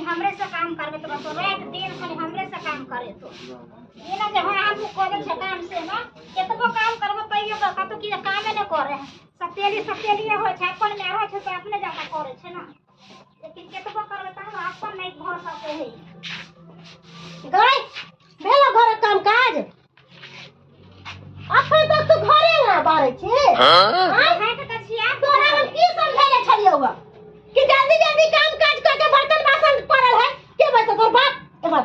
हमरे से काम करबे तो बस रात दिन खाली हमरे से काम करे तो ये ना जे हाँ हम करे छे काम से ना केतबो काम करबो तैयो कतो की कामे ने करे है। सतेली सतेली होय छै, अपन में रहे छै तो अपने ज्यादा करे छै ना, लेकिन केतबो करबे त हमरा अपन नहीं भर सके है। गई भेलो घर काम काज अखन तक तू घरे ना बारे छी। हाँ त छिया। तोरा हम की समझेले छलियौ हँ कि जल्दी जल्दी काम काज कर के बर्तन बासन पड़ल है के बैठो तोर बाप एमहर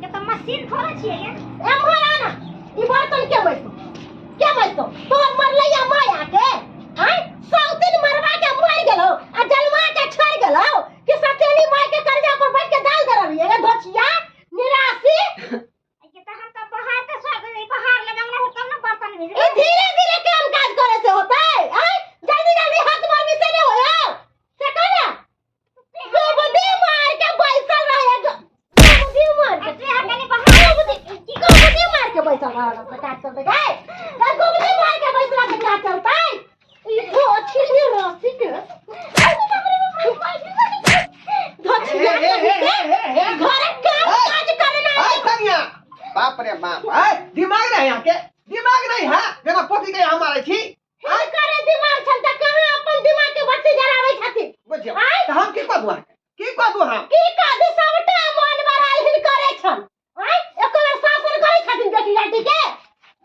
के त मशीन थोड़ा छियै ये। एमहर आना, ई बर्तन के बैठो के बैठो तोर मरलैया माया के आय सौतिन मरवा के मर गेलो आ जलवा के छोड़ गेलो कि सतेली माय के कर्जा पर बैठ के दाल दे रही है धोचिया निराशी। के त हम त बाहर त सब ई बाहर लगावना हो तब ना बर्तन ई भेजबै। धीरे धीरे काम काज करे से होता है आय जल्दी जल्दी हाथ मारनी से नहीं होया से कहना गोबदी मार के बैसल रहे गोबदी मार के आ तनी बाहर गोबदी मार के बैसल रहे तो का चलते गए गोबदी मार के बैसला के का चलता है ई धोछी रस्सी के धोछी घर काम काज करना। ए, कनिया बाप रे बाप, ए दिमाग नहीं यहाँ के, दिमाग नहीं है जेना पोती के हम मारै छी। हम करे दिमाग छल त कहाँ अपन दिमाग के बत्ती जराबै छथिन। बुझियौ आँय? त हम की कह दू अहाँके, की कह दू हम? की कह दू? सबटा मन बढ़ाइ हिन करे छन। आँय? एको बेर शासन करै छथिन बेटी बेटी के?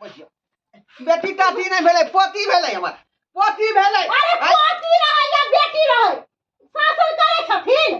बुझियौ बेटी टाटी नहीं भेलै, पोती भेलै, हमर पोती भेलै। अरे आँय? पोती रहै या बेटी रहै शासन करै छथिन?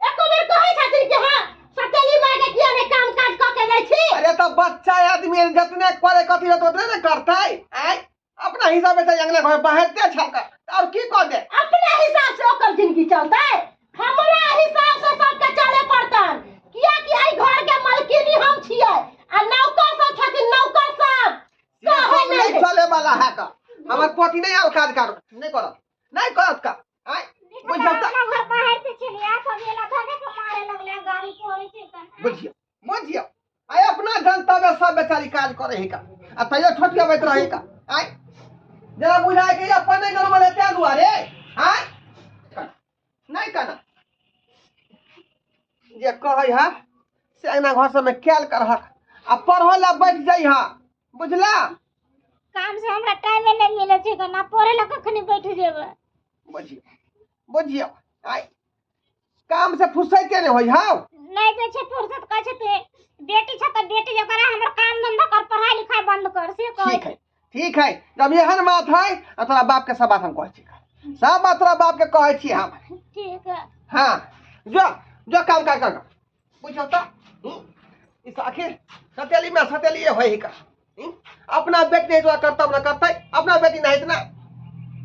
एको बेर कहै छथिन कि हाँ सतेली माय के किया नहि काम काज कऽ के दै छी? अरे त बच्चा आदमी जतने करे कथी रहत ओतने ने करतै। आँय अपना हिसाब से अंगना घर बहरते छल का और की कह दे? अपने हिसाब से ओकर जिंदगी चलतै, हमरा हिसाब से सबके चले पड़तन, कियाकि एहि घर के मालकिनी हम छियै आ नौकर सब छथिन, नौकर सब से कहै सब नहीं नहि। चले वाला है का हमर पोती नहीं आल काज कर नहीं करत नहीं करत का। आँय बुझियौ त अपना घर बाहर से चलिया सब एला धके के मारे लगले गाड़ी पड़े छै त। बुझियौ बुझियौ आइ अपना जनता में सब बेचारी काज करे है का आ तैयो ठोटियाबैत रहे का। आँय जेना बुझाय के अपन नहीं नॉर्मल है तें दुआरे। आँय नहीं कहना जे कहै है से अंगना घर सब में कैल करहक आ पढ़ो ला बैठ जाइ हा, बुझला? काम से हमरा टाइम नहीं मिले छै ना पढ़े ला कखनी बैठ जेबै। बुझियौ बुझियौ आइ काम से फुर्सते नहीं होई हाउ। नहीं दे छै फुर्सत, कहै छै तू बेटी छ त बेटी जकरा हमर काम धंधा कर पढ़ाई लिखाई बंद कर से कहै। ठीक है ठीक है, जब एहन बात है आ तोरा बाप के सब बात हम कहै छी, सब बात तोरा बाप के कहै छी हम। ठीक है। हाँ जो जो काम काज कर बुझियौ त इस आखिर सतेली में सतेली होई का अपना बेटी नहीं तो करता अपना करतै, अपना बेटी नहीं इतना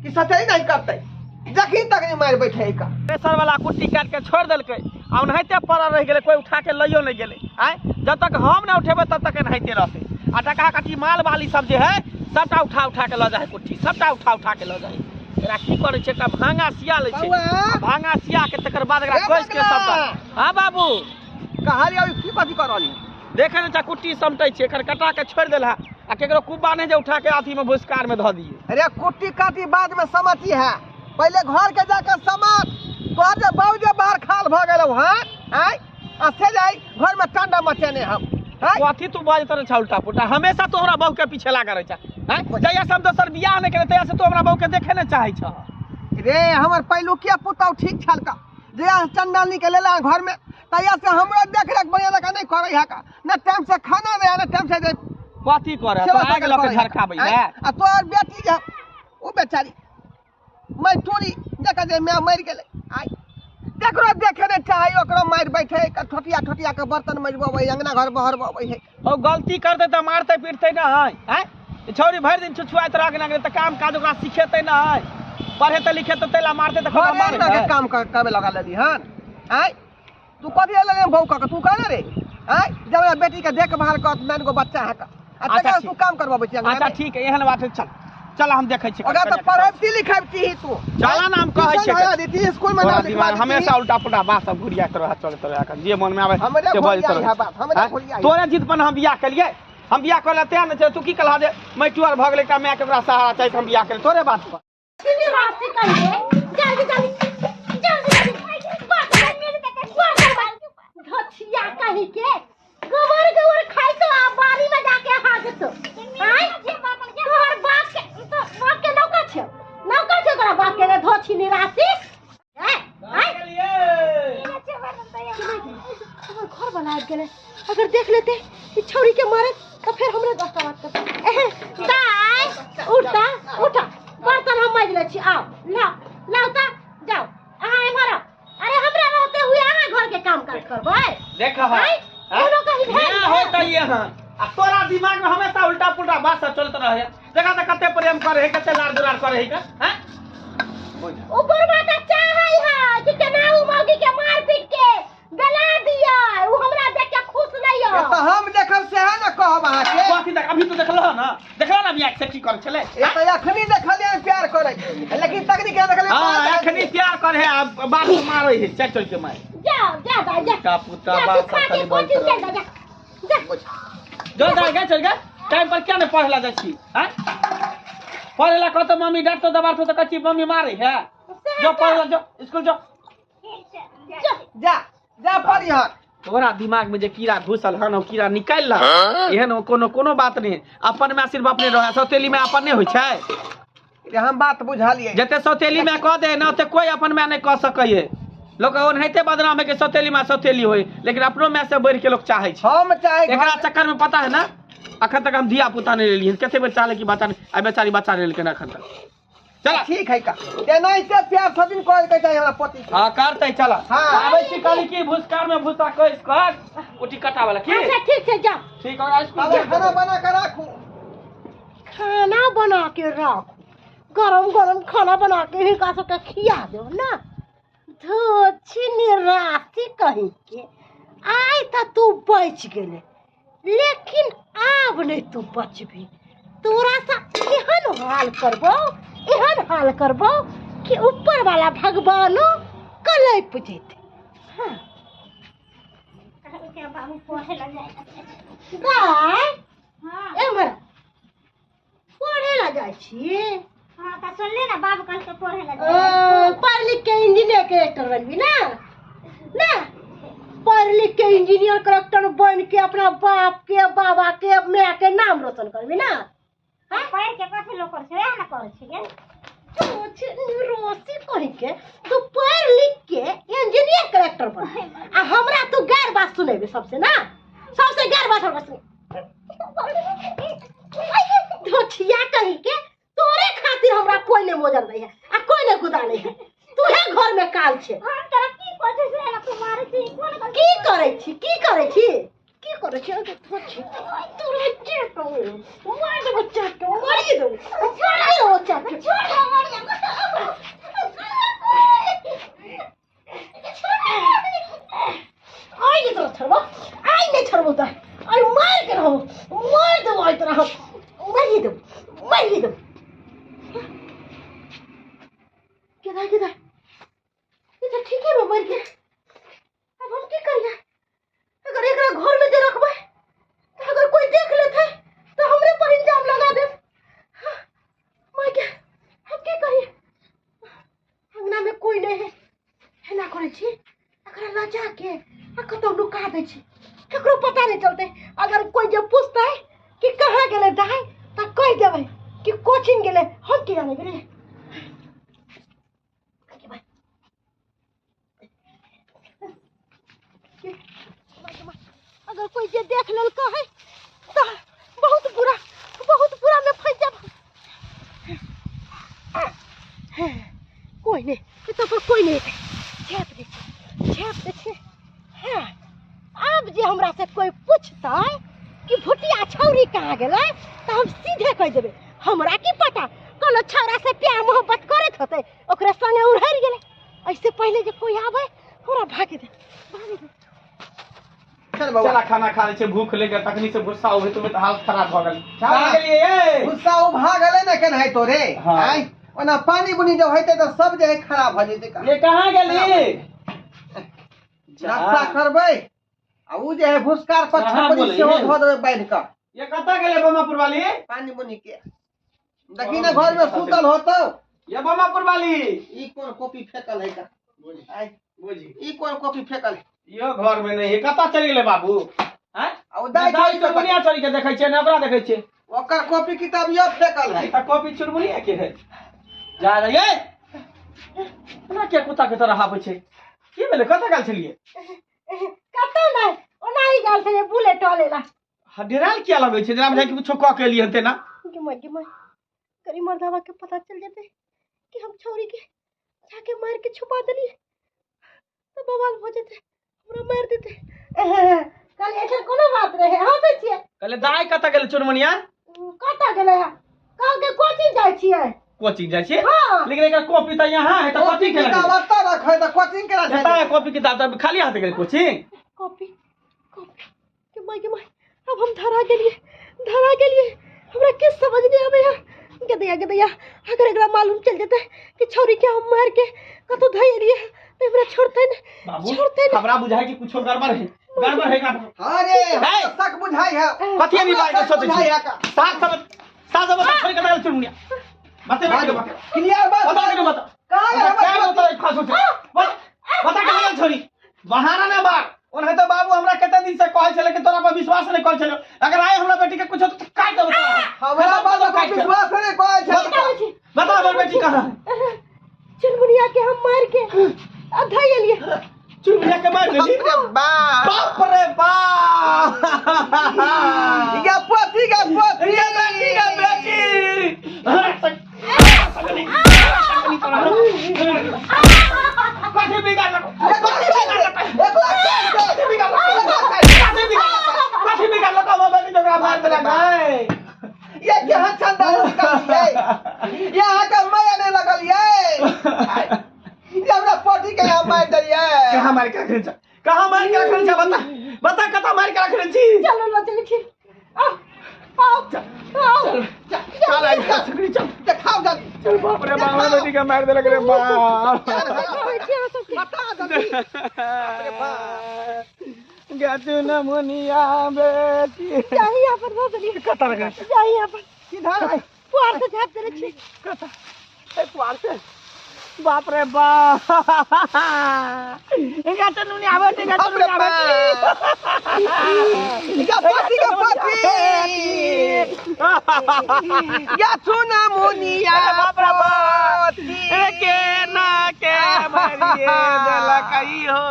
कि सतेली नहीं करतै जखन तक नहीं मारि बैठे का। प्रेशर वाला कुट्टी काट के छोड़ देलकै आ ओनाहिते पड़ल रहि गेलै, कोई उठा के लइयो नहीं गेलै। आँय जब तक हम नहीं उठेबै तब तक एनाहिते रहतै। आ टका कटी माल बाली सब जे है सबटा उठा उठा के लऽ जाइ है, कुट्टी सबटा उठा उठा के लऽ जाइ है। एकरा की करै छै, एकटा भांगा सिया लै छै, बौआ। भांगा सिया के तकर बाद एकरा ए कसि के बगला। सबटा। हाँ बाबू कहलियौ की कथी कर रहली? देखे ने कुट्टी समटै छै, एकर कटा के छोड़ि देल है आ केकरो कुब्बा नहीं जे उठा के अथी में भुसकार में धऽ दिए। अरे कुट्टी काटी बाद में समझी है, पहले घर के जाकर समात तोहर जे बाबू जे बाहर खाल भऽ गेलौ हँ। आँय आ से जाय घर में टांडा मचेने हम। आँय? कथी तू बाजैत रहै छह उल्टा पुल्टा, हमेशा तू हमरा बहू के पीछे लागल रहै छह। आँय? जहिया से हम दोसर बियाह नहि केलियै तहिया से तू हमरा बहू के देखे नहि चाहै छह। रे हमर पहिलुकिया पुतहु ठीक छल का, जहिया से चंडालनी के लेला घर में तहिया से हमरो देख रेख बढ़िया जकाँ नहीं करै है का, न टाइम से खाना दे न टाइम से दे। कथी करे? सेवा तोरा आगि सत्कार लऽ के करै है। झरकाबै आँय? है। आ तोहर बेटी जे ओ बेचारी मैं टोरी जकर जे माय मरि गेलै, आइ तकरो देखे नहि चाहै, ओकरो मारि बैठे ठोटिया ठोटिया के बर्तन मजबबै अंगना घर बहरबै है। ओ गलती करतै तऽ मारतै पीटतै नहि। आँय छौरी भरि दिन छुछुआइत रह गेलै तऽ काम काज ओकरा सिखेतै नहि, पढ़ेतै लिखेतै तै ला मारतै तऽ घरे मारै अंगना के है। काम करबे लगा लेली हन। आँय तू कथी लेले बहू कऽ के तू कहले रे? आँय जब हमरा बेटी के देखभाल कर 9 गो बच्चा है का, आ अच्छा, तकर ठीक। तू काम करबबै छी अंगना अच्छा में? ठीक है, एहन बात है, चल चल हम देखै छी। ओकरा तऽ पढ़ैबती लिखैबती तू। चल ना, हम कहै ट्यूशन छियै। धरा देती, स्कूल में तोरा नाम लिखवा दिमाग देती। हमेशा उल्टा पुल्टा बात सब घुरियाइत रहै, चलैत रहै, जे मन में आबै हमरे से बजैत घुरियाइ रहै। है बात, हमरे आँय? घुरियाइ है। तोरे जिद पर हम बियाह केलियै, हम बियाह करऽ लए तैयार नहि छै। तू की कहलह जे मैटुआर भऽ गेलै, एकटा मायके ओकरा सहारा चाही, हम बियाह केलियै तोरे बात पर। जल्दी जल्दी जल्दी जल्दी जल्दी। कहीं के गोबर गोबर खाई तो आ बाड़ी में जाके हागतो। आय तोहर बाप के तो बाप के नौकर छे, नौकर छे तोरा बाप के धोछी निराशी। आय आय हमर घर बनाए गेले, अगर देख लेते ई छौरी के मारे तो फिर हमरे 10टा बात करते। दाय उठा उठा, बर्तन हम माज ले छी, आओ लाओ लाओ ता जाओ अहाँ एम्हर आउ। अरे हमरा रहते हुए अहाँ घर के काम काज करबै? देखा है कोनो कहीं भेल ना होता ये। हां आ तोरा दिमाग में हमेशा उल्टा पुल्टा बात सब चलत रहे। देखा त कते प्रेम करे है, कते लाड़ दुलार करे है का। हां उ बुढ़वा त चाहै है कि केना उ मौगी के मार पीट के गला दिया, उ हमरा देख के खुश नहीं हो। त हम देखब से है ना कहब अहाँ के। कथी देख अभी तो देखलह ना, देखलह ना बियाह से की करे छले। ए त अखनी देखलिए प्यार करे, लेकिन तकनी के देखलिए। हां अखनी प्यार करे है, आ बाप के मारे है चल चल के मारे। जा जा दा जा का पुता बाप खा के कोचिंग चल जा जा जो जा गे चल गे। टाइम पर क्या ने पढ़ला जाइ छी? हां पढ़ला कह तो मम्मी डांटतो दबारतो त कच्ची मम्मी मारे है। जो पढ़ला जो स्कूल जो जा जा पढ़। यहाँ तोरा दिमाग में जे कीड़ा घुसल हन, ओ कीड़ा निकालि ल। एहन कोनो कोनो बात नहीं, अपन में सिर्फ अपने रहे, सौतेली में अपन नहीं होइ छै। हम बात बुझलिए, जते सौतेली में कह दे ना ओते कोई अपन में नहीं कह सकैए। लोग ओनाहिते बदनाम है कि सौतेली में सौतेली होय, लेकिन अपनो में से बढ़ के लोग चाहे छै। हम चाहे एकरा चक्कर में पता है ना अखन तक हम धिया पुता नहीं लेलिए। कते बेर चाहले कि बच्चा आ बेचारी बच्चा नहीं लेलकै अखन तक। चला ठीक है का तेनाहिते प्यार सब दिन करे के चाही हमरा पति। हां करतै चला। हां आबै छी कहली कि भुसकार में भुसा कइस कर कुटी कटा वाला की। अच्छा ठीक छै जा ठीक। और स्कूल खाना बना के राखू, खाना बना के राखू, गरम गरम खाना बना के हिनका सबके खिया देब ना। धोछी निराशी कहीं के आइ त तू बच गेले, लेकिन आब नहीं तू बचबी। तोरा सा एहन हाल करबो, एहन हाल करबो कि ऊपर वाला भगवानो कलप जेते। हाँ बाबू पढ़े ला जाए दाय। हां एम्हर पढ़े ला जाइ छी? हां त सुनले ना बाबू कल के पढ़े ला जाए। पढ़ लिख के इंजीनियर करेक्टर बनबी ना? ना पढ़ लिख के इंजीनियर करेक्टर बन के अपना बाप के बाबा के माय के नाम रोशन करबी ना? पढ़ के कथी लोग कर छै ना कर छै गे तू रोसी कहि के तू पढ़ लिख के इंजीनियर करेक्टर बन आ हमरा तू गैर बात सुनेबे सबसे ना, सबसे गैर बात हमरा सुने। धोछिया कहि के तोरे खातिर हमरा कोई नहीं मोजर नहीं है आ कोई नहीं गुदा नहीं है। तू है घर में काल छे। हम तोरा की कहै छै ना तू मारै छी कोन की करै छी, की करै छी, की करै छी? धोछी तोरे चेटो मार देबो, चेटो मारि देबो, मारि देबो चेटो। छोड़ दो मरिया आई नहीं तोरा छोड़बो, आई नहीं छोड़बो तो आई मार के रहो, मार देबो आई तोरा हम मारि देबो, मारि देबो। केदा केदा ये तो ठीक है मर गया। अब हम की करिए? अगर एकरा घर में जे रखबै तो अगर कोई देख लेते तो हमरे पर इल्जाम लगा दे। हाँ, माय के हम की करिए? अंगना में कोई नहीं है, एना करै छी एकरा लऽ जाके आ कतौ नुका दै छी, ककरो पता नहीं चलते। अगर कोई जे पूछतै कि कहाँ गेलै दाइ तऽ कहि देबै कि कोचिंग गेलै। हम की जाने गेलै? अगर कोई जे देख लेलकै है तो बहुत बुरा में फंस जाब। कोई नहीं एतऽ पर कोई नहीं झाँप दै छै, झाँप दै छै। हाँ आब जे हमरा से कोई पूछतै कि भुटिया छौरी कहाँ गेलै तो हम सीधे कहि देबै हमरा की पता, कोनो छौरा से प्यार मोहब्बत करैत होतै ओकरे संगे उड़हरि गेलै। ऐसे पहले जे कोई आबै हमरा भागि दे, भागि दे। चल बौआ चला खाना खा ले छे, भूख ले गेल तखनी से गुस्सा उभे तुम्हें त हालत खराब भ गेल। कहाँ गेलिए ए? गुस्सा उभा गेलै ने केनाहि तोरे। हाँ। आय ओना पानी बुनी जब हेतै त सब जे है खराब भ जेतै। ये कहाँ गेली? नाश्ता करबै आ उ जे है भुसकार पर कहाँ छपरी बोलै सेहो ये? धऽ देबै बान्हि कऽ। ये कतऽ गेलै बमापुर वाली? पानी बुनी के देखी ने घर में सुतल होतौ। ये बमापुर वाली ई कोन कॉपी फेकल है का? बुझी आय बुझी ई कोन कॉपी फेकल है? इहो घर में नहीं है। कतऽ चलि गेलै बाबू? आँय? आ ओ दाइ दाइ छोड़ी चुनमुनिया छोड़ी के देखै छियै ने ओकरा देखै छियै। ओकर कॉपी किताब यो फेकल है। तऽ कॉपी चुनमुनिया के है। जा रहियै। हमरा के कुत्ता के तरह हाफै छै? की भेलै, कतऽ गेल छलियै? कतौ नहि, ओनाही गेल छलियै बुले टहले ला। हा, डेरायल किया लगै छै? जेना बुझाइ कि कुछो कऽ के एलियै हन तेना। गे माय, गे माय, करी मर्दावा के पता चल जेतै कि हम छौरी के जाके मार के छुपा देलियै तऽ बवाल भऽ जेतै, हमरा मारि देतै। कहलियै एखन कोनो बात नहि है, हँसै छियै। कहले दाइ कतऽ गेलै चुनमुनिया? कतऽ गेलै है? कहलकै कोचिंग जाइ छियै। कोचिंग जाइ छियै? हाँ। लेकिन एकर कॉपी तऽ यहाँ है, तऽ कॉपी कोचिंग केना किताब गेलै? ओतऽ रखै तऽ कोचिंग केना एतऽ जाइ? है कॉपी किताब तऽ खाली हाथ गेलै कोचिंग? कॉपी कॉपी, गे माय, गे माय, अब हम धरा गेलियै, धरा गेलियै। हमरा किछु समझ नहि आबै है। गदैया गदैया, अगर एकरा मालूम चल जेतै कि छौरी के हम मारि के कतौ धऽ एलियै तऽ हमरा छोड़तै ने, बाबू छोड़तै ने। हमरा बुझाइ कि कुछो गड़बड़ है, गड़बड़ है एकरा। हाँ रे, है। शक बुझाइ है। कथी अभी बात के सोचै बुझाइ छी? है का? सात समझ, सात समझ छोड़ी के गेल चुनमुनिया। बते बते बते। क्लियर बात। बता के बता। कहाँ गेल हमर क्या बता फांसो छै? बता कहाँ गेल छोड़ी? बहाना ना मार। ओनाहिते तो बाबू हमरा कते दिन से कहै छलै कि तोरा पर विश्वास नहि करै छलै। अगर आइ हमरा बेटी के कुछो तऽ काटि देबौ तोरा। हमरा बात पर विश्वास नहि करै छै। बता हमर बेटी कहाँ है? चुनमुनिया के हम मार के आ धऽ एलियै। चुनमुनिया के मारि देली? बाप रे बाप। बाप रे बाप। गे पोती, गे पोती। गे बेटी, गे बेटी। कथी बिगाड़लक? कथी बिगाड़लक? कथी बिगाड़लक? कथी बिगाड़लक? हमर बेटी के ओकरा मारि देलक है। ये केहन चंडाल निकलियै? यहाँ के माया नहि लगलियै। ये हमरा पोती के यहाँ मारि देलियै। कहाँ मारि के रखने छ? कहाँ मारि के रखने छ? बता बता, कतऽ मारि के रखने छी? चलो लो चलै छी। आओ आओ आओ। चल आई छकरी चल। देखाउ जल्दी। चल बाप रे बाप, हमर बेटी के मारि देलक रे बाप। कहै छी अहाँ सबके। बता जल्दी। बाप रे बाप। गचु न मुनिया बेटी। जाही यहाँ पर धऽ देलियै। कतऽ रखने छ? जाही यहाँ पर। किधर है? पुआर से झाँपि देने छी। कतऽ? ए पुआर से? बाप रे बाप। गचु नुनिया बेटी, गचु बाप रे नुनिया बेटी। बाप। गे पोती, गे पोती। गे चुना मुनिया बाप रे बाप। पोती। ए के ना के मारिए देलक ई हो।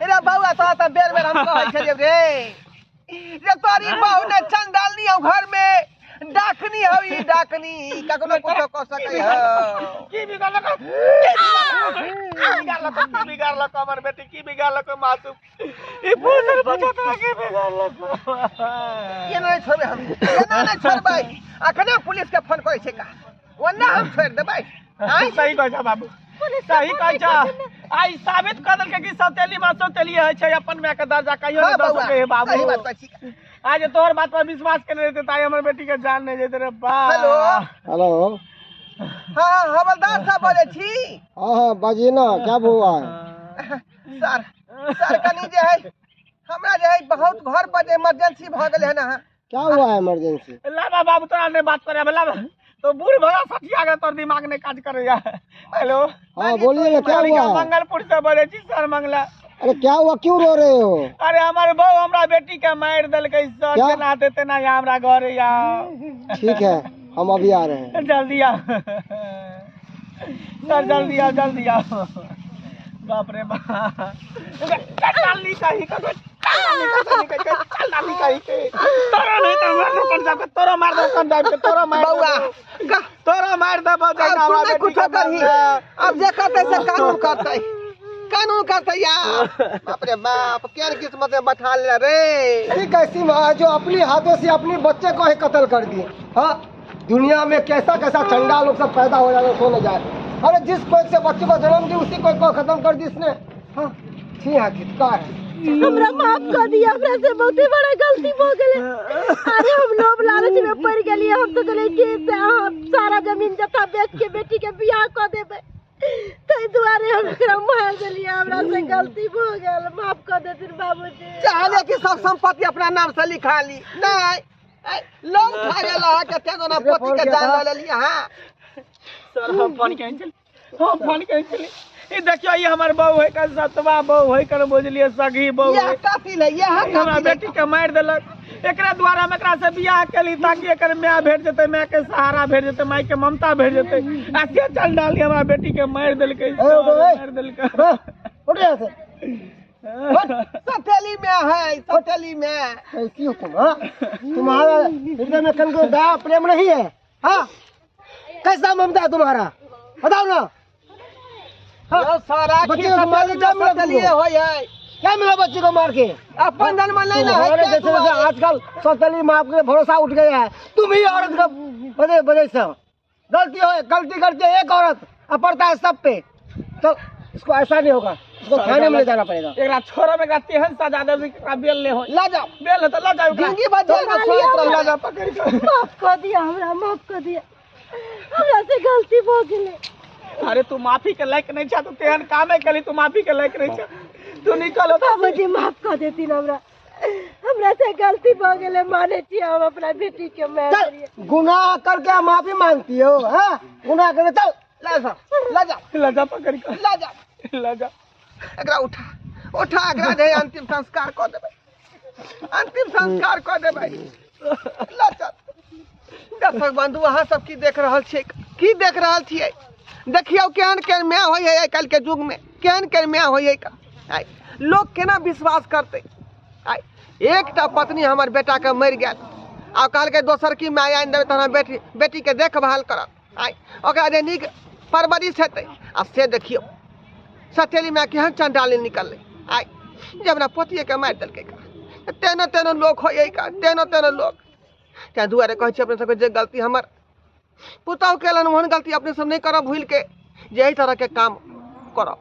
रे बौआ, तोरा तऽ बेर बेर हम कहै छलियौ रे, रे तोरी बहू ने चंडालनी हौ, घर में डाकनी हौ, ई डाकनी कखनो कुछो कऽ सकै हौ। की बिगाड़लक? की बिगाड़लक? की बिगाड़लक हमर बेटी? की बिगाड़लक मासूम? ई फूसर बच्चा तोरा की बिगाड़लक? एना नहि छोड़बै हम, एना नहि छोड़बै। अखने पुलिस के फोन करै छै का, ओना हम छोड़ि देबै। आँय? सही कहै छ बाबू, सही कहै छ। आइ साबित कऽ देलकै कि सौतेली माँ सौतेली होइ छै, अपन माय के दर्जा कहियो हाँ नहि दऽ बौआ, सकै है बाबू। सही बात कहै छी। आज तोहर बात पर विश्वास केने रहते ताई हमर बेटी के जान नहीं जेते रे बाप। हेलो। हेलो। हाँ हवलदार साहब बोले छी। हाँ हाँ बाजिए ना, क्या हुआ है? सर, सर कनी जे है हमरा जे है बहुत घर पर जे इमरजेंसी भऽ गेलै हन। अहाँ क्या हुआ है इमरजेंसी? लाबा बाबू तोरा नहीं बात करे लाबा, तो बूढ़ भगा सठिया के तोर दिमाग नहीं काज करे। हेलो। हाँ बोलिए ना, क्या हुआ है? मंगलपुर से बोले छी सर, मंगला। अरे क्या हुआ, क्यों रो रहे हो? अरे हमारे बहू हमरा बेटी के मार देलकै सर। क्या? केना देते ना यहाँ हमरा घर या। ठीक है, हम अभी आ रहे हैं। जल्दी आओ सर, जल्दी आओ, जल्दी आओ। बाप रे बाप, चल नहीं कहीं, चल नहीं कहीं के। तोरा नहीं तो मार दो कौन जाके, तोरा मार दो कौन जाके, तोरा मार बौआ, तोरा मार दो। अब तू नहीं कुछो करही, अब जे करतै से कानून करतै, कानून करतै यार। बाप रे बाप, केहन किस्मत में बैठा ले रे। ऐसी कैसी माँ है जो अपने हाथों से अपने बच्चे को ही कत्ल कर दिए। हाँ, दुनिया में कैसा कैसा चंडाल लोग सब पैदा हो जाते सो न जाए। अरे जिस कोई से बच्चे को जन्म दी उसी कोई को खत्म कर दी इसने। हाँ छी, हाँ किसका है? हमरा माफ कर दिया, हमरा से बहुते बड़ा गलती हो गेलै। अरे हम लोभ लालच में पड़ गेलियै, हम सोचलियै कि से अहाँ सारा जमीन जथा बेच के बेटी के बियाह कऽ देबै, ताहि दुआरे हम एकरा मारि देलियै। हमरा से गलती भऽ गेल, माफ कऽ देथिन बाबूजी। चाहले कि सब संपत्ति अपना नाम से लिखा ली, नहीं लोग खा गेल अहाँ के तेना पोती के जान लऽ लेलियै। हाँ सर, हम फोन केने छली, हम फोन केने छली ई देखियो ई हमर बहू है कर सतवा बहू है कर बुझलिए सगी बहू यह है। कातिल है, यह हमरा कातिल है। बेटी के मारि देलक। एकरा द्वारा हम एकरा से बियाह केली ताकि एकर माय भेट जेतै, माय के सहारा भेट जेतै, माय के ममता भेट जेतै। आ से चल डाली हमरा बेटी के मारि देलकै, ए, उठो, ए। मारि देलकै। उठ यहाँ से। सतेली में है, सतेली में। कैसी हो तुम? हाँ, तुम्हारा हृदय में कन को दया प्रेम नहीं है? हाँ, कैसा ममता है तुम्हारा, बताओ ना। हाँ, यो सारा बच्चे की को मार के सतेली क्या मिला सतेलिए तुमको? होय है। क्या मिला बच्चे को मार के? अपन जन्म नहीं ना है, तुम्हारे क्या जैसे जैसे तुम्हारे? आजकल सौतेली माँ के भरोसा उठ गया है। तुम ही औरत का वजह वजह से गलती हो, गलती करती है एक औरत अब पड़ता है सब पे। चल, इसको ऐसा नहीं होगा, इसको थाने में ले जाना पड़ेगा। एकरा छोड़ब, एकरा तेहन सजा देब कि एकरा बेल नहि होय। ला जाओ, बेल हेतै लऽ जाउ एकरा। जिंदगी भर जेल में सोइत रहू। लऽ जाउ पकड़ि कऽ। माफ कऽ दिअ हमरा, माफ कऽ दिअ, हमरा से गलती भऽ गेलै। अरे तू माफी के लायक नहीं छा, तू तेहन कामे केली, तू माफी के लायक नहीं छा, तू निकल। बाबूजी माफ कऽ देथिन हमरा, हमरा से गलती भऽ गेलै, मानै छी हम अपना बेटी के माय। चल, गुनाह करके माफी मांगती हो? हाँ, गुनाह करके चल। ला जाओ, ला जाओ, लऽ जा पकड़ि कऽ, ला जाओ। लऽ जा। एकरा उठा, उठा, एकरा जे अंतिम संस्कार कऽ देबै, अंतिम संस्कार कऽ देबै। ला चल। दर्शक बंधु, अहाँ सब की देख रहल छियै, की देख रहल छियै? देखियौ केहन केहन माय होइ है आइ काल्हि के युग में, केहन केहन माय होइ है। आइ लोक केना विश्वास करतै? आइ एकटा पत्नी हमर बेटाके मरि गेल आ कहलकै दोसर की माय आनि देबै तऽ हमरा बेटी बेटीके देखभाल करत, आइ ओकरा जे नीक परवरिश हेतै। आ से देखियौ सतेली माय केहन चंडाली निकललै, आइ जे हमरा पोतिएके मारि देलकै। तेनो तेनो लोक होइ है, तेनो तेनो लोक। ताहि दुआरे कहै छी अपने सबके जे गलती हमर पुतहु केलनि ओहन गलती अपने सब नहि करब भूलि के, जे एहि तरहके काम करब।